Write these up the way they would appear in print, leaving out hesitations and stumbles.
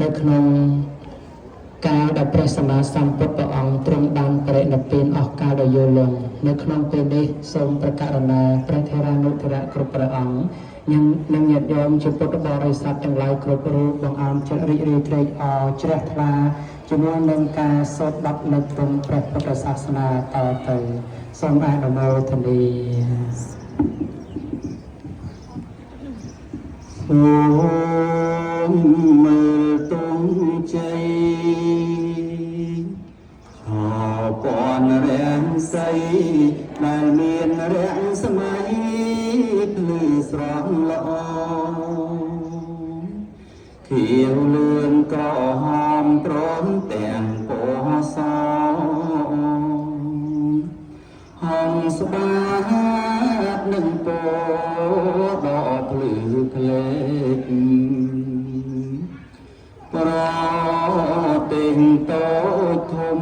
នៅក្នុងកាលដែលព្រះសម្មាសម្ពុទ្ធព្រះអង្គទ្រង់បានបរិនិព្វានអស់កាលដ៏យូរលង់នៅក្នុងពេលនេះសូមប្រកាសណាព្រះថេរានុថេរៈគ្រប់ព្រះអង្គនិងនឹងញាតិញោមជាពុទ្ធបរិស័ទទាំងឡាយគ្រប់រូបបង្អោនចិត្តរីករាយត្រេកអរជ្រះថ្លាជាមួយនឹងការសូត្របទនៅក្នុងព្រះពុទ្ធសាសនាតទៅសូមអនុមោទនា សូមមើលទងជ័យឆោពនរាំងសីដែលមានរាំងស្មៃភ្លឺស្រស់ល្អខៀវលឿនក្រហមព្រមទាំងពណ៌សហងស្បាតនឹងពណ៌ដ៏ភ្លឺផ្លេកប្រទេសតូចធំ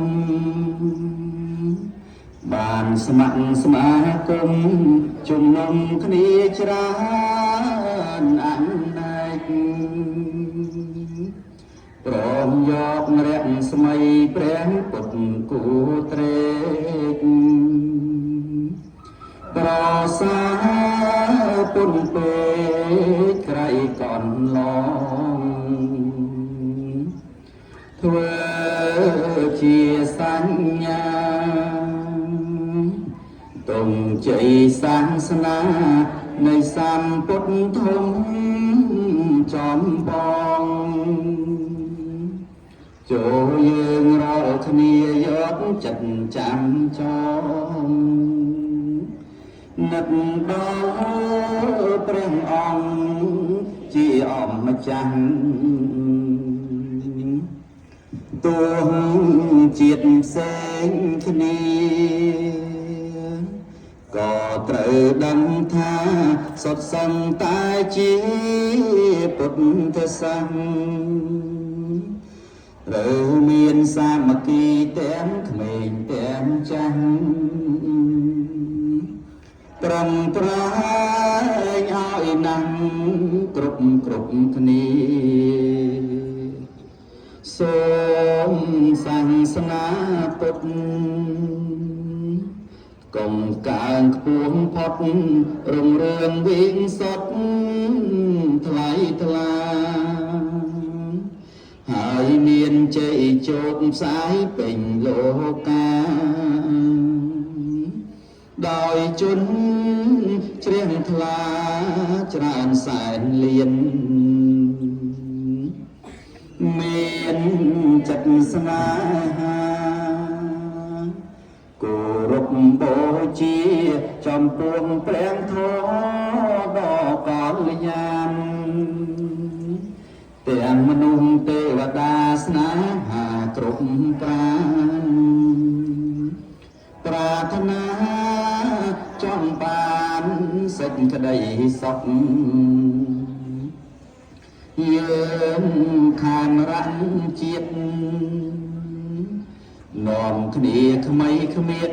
បានស្ម័គ្រស្មាគមជំនុំគ្នាច្រើនអនេកព្រមយករស្មីព្រះពុទ្ធគូត្រេកប្រសាពុនពេកក្រៃកន្លងធ្វើជាសញ្ញាទងជ័យសាសនានៃសម្ពុទ្ធធំចំបងចូលយើងរាល់គ្នាយកចិត្តចាំចងនឹកដល់ព្រះអង្គជាអម្ចាស់ទោះជាតិផ្សេងគ្នាក៏ត្រូវដឹងថាសុទ្ធសឹងតែជាពុទ្ធសាសន៍ត្រូវមានសាមគ្គីទាំងក្មេងទាំងចាស់ប្រឹងប្រែងឲ្យណាស់គ្រប់គ្រប់គ្នាសូមសាសនាពុទ្ធកុំកើងខ្ពស់ផុតរុងរឿងវិញសុតថ្លៃថ្លាហើយមានជ័យជោគផ្សាយពេញលោកាដោយជនជ្រះថ្លាច្រើនសែនលានមានចិត្តស្នេហាគោរពបូជាចំពោះព្រះធម៌ដ៏កល្យានទាំងមនុស្សទេវតាស្នេហាគ្រប់ប្រាណប្រាថ្នាចង់បានសេចក្តីសុខយើងខានរំជាតិនាំគ្នាក្មីក្មៀត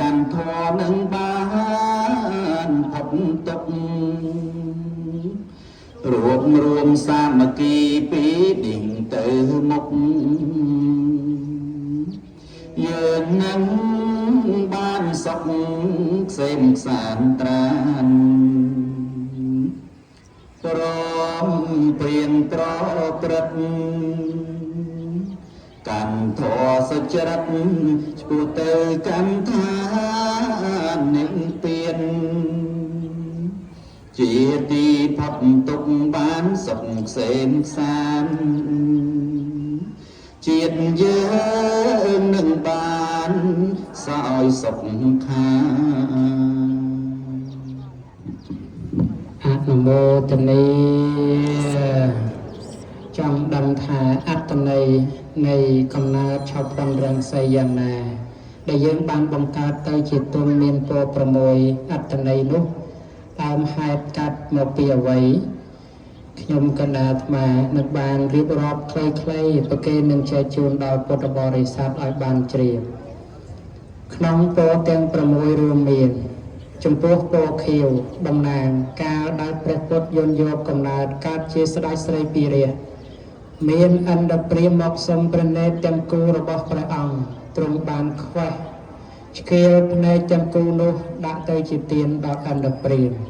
កាន់ធរនឹងបានផុតទុក្ខរួបរួមសាមគ្គីពីដេញទៅមុខយើងនឹងបានសុខក្សេមខ្សានត្រានព្រមព្រៀងប្រព្រឹត្តកាន់ធម៌សុចរិតឆ្ពោះទៅកាន់ឋាននិព្វានជាទីផុតទុក្ខបានសុខក្សេមខ្សានជាតិយើងនឹងបានសោយសុខខា អនុមោទនាចង់ដឹងថាអត្តន័យនៃកំណើតឆោពន្ធរង្សីយ៉ាងណា ដែលយើងបានបង្កើតទៅជាទុំមានពរ6អត្តន័យនោះដើមហេតុកាត់មកពីអ្វីខ្ញុំកណ្ដាអាត្មានឹងបានរៀបរាប់ខ្លីៗប្រគេននឹងចែកជូនដល់ពុទ្ធបរិស័ទឲ្យបានជ្រាបក្នុងពរទាំង6រួមមាន ចំពោះពណ៌ខៀវតំណាងកាលដែលព្រះពុទ្ធយន្តយកកំណើតកើតជាស្ដេចស្រីពីរះ មានឥន្ទព្រាហ្មណ៍មកសុំព្រះនេត្រទាំងគូរបស់ព្រះអង្គទ្រង់បានខ្វេះឆ្កៀលភ្នែកទាំងគូនោះដាក់ទៅជាទានដល់ឥន្ទព្រាហ្មណ៍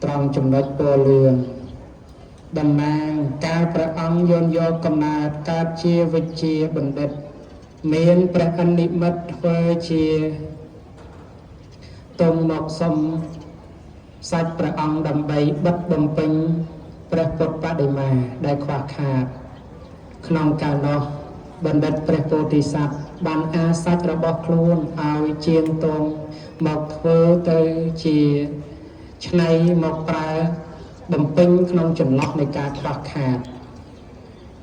ត្រង់ចំណុចពណ៌លឿងតំណាងកាលព្រះអង្គយន់យកកំណើតកើតជាវិជ្ជាបណ្ឌិត មានព្រះអនិមិត្តធ្វើជាទងមកសុំសាច់ព្រះអង្គដើម្បីបិទបំពេញព្រះពុទ្ធបដិមាដែលខ្វះខាត ក្នុងកាលនោះបណ្ឌិតព្រះពោធិសត្វបានអាសាច់របស់ខ្លួនឲ្យជាងទងមកធ្វើទៅជាឆ្នៃមកប្រើបំពេញក្នុងចន្លោះនៃការខ្វះខាត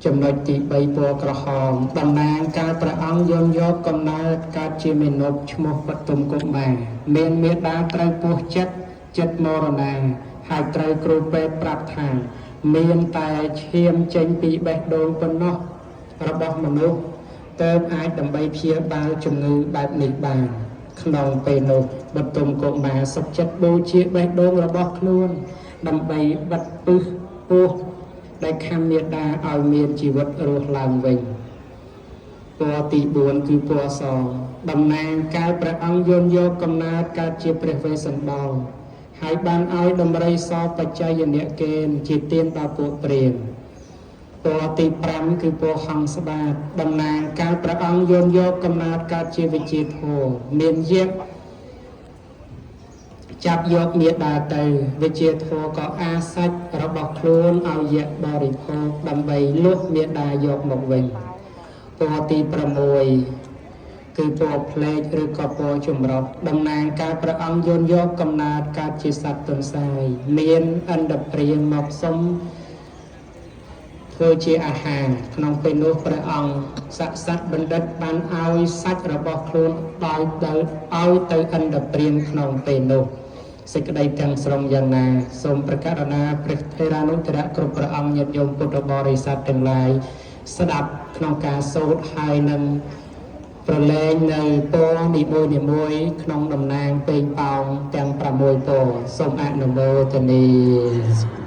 ចំណុចទី3ពណ៌ក្រហមតំណាងកាលព្រះអង្គយន់យកកំណើតកើតជាមនុស្សឈ្មោះបតុមកុមារមានមេដាត្រូវពោះចិត្តចិត្តមរណាហើយត្រូវគ្រូពេទ្យប្រាប់ថា មានតែឈាមចេញពីបេះដូងប៉ុណ្ណោះរបស់មនុស្សទើបអាចដើម្បីព្យាបាលជំងឺបែបនេះបាន ក្នុងពេលនោះបតុមកុមារសុខចិត្តបូជាបេះដូងរបស់ខ្លួន ដើម្បីបិទពឹសពោះដែលខំមេដាឲ្យមានជីវិតរស់ឡើងវិញពណ៌ទី4គឺពណ៌សតំណាងកាលព្រះអង្គយន់យកកំណើតកើតជាព្រះវេស្សន្តរហើយបានឲ្យដំរីសបច្ច័យនៈកេនជាទានដល់ពួកព្រាហ្មណ៍ពណ៌ទី5គឺពណ៌ហង្សបាតតំណាងកាលព្រះអង្គយន់យកកំណើតកើតជាវិជាធម៌មានយៈចាប់យកមេដាទៅវិជាធម៌ក៏អាសាច់របស់ខ្លួនឲ្យយៈបរិភោគដើម្បីលុះមេដាយកមកវិញពណ៌ទី6គឺពណ៌ផ្លេកឬក៏ពណ៌ចម្រុះតំណាងកាលព្រះអង្គយន់យកកំណើតកើតជាសត្វទន្សាយមានឥន្ទព្រាហ្មណ៍មកសុំធ្វើជាអាហារក្នុងពេលនោះព្រះអង្គស័ក្តិសិទ្ធិបណ្ឌិតបានឲ្យសាច់របស់ខ្លួនដល់ទៅឲ្យទៅឥន្ទព្រាហ្មណ៍ក្នុងពេលនោះសេចក្តីទាំងស្រុងយ៉ាងណាសូមប្រកាសណាព្រះថេរានុថេរៈគ្រប់ព្រះអង្គញាតិញោមពុទ្ធបរិស័ទទាំងឡាយស្ដាប់ក្នុងការសូត្រហើយនឹងប្រឡែងនៅពរនីមួយនីមួយក្នុងតំណាងពេញប៉ោងទាំង6ពរសូមអនុមោទនា។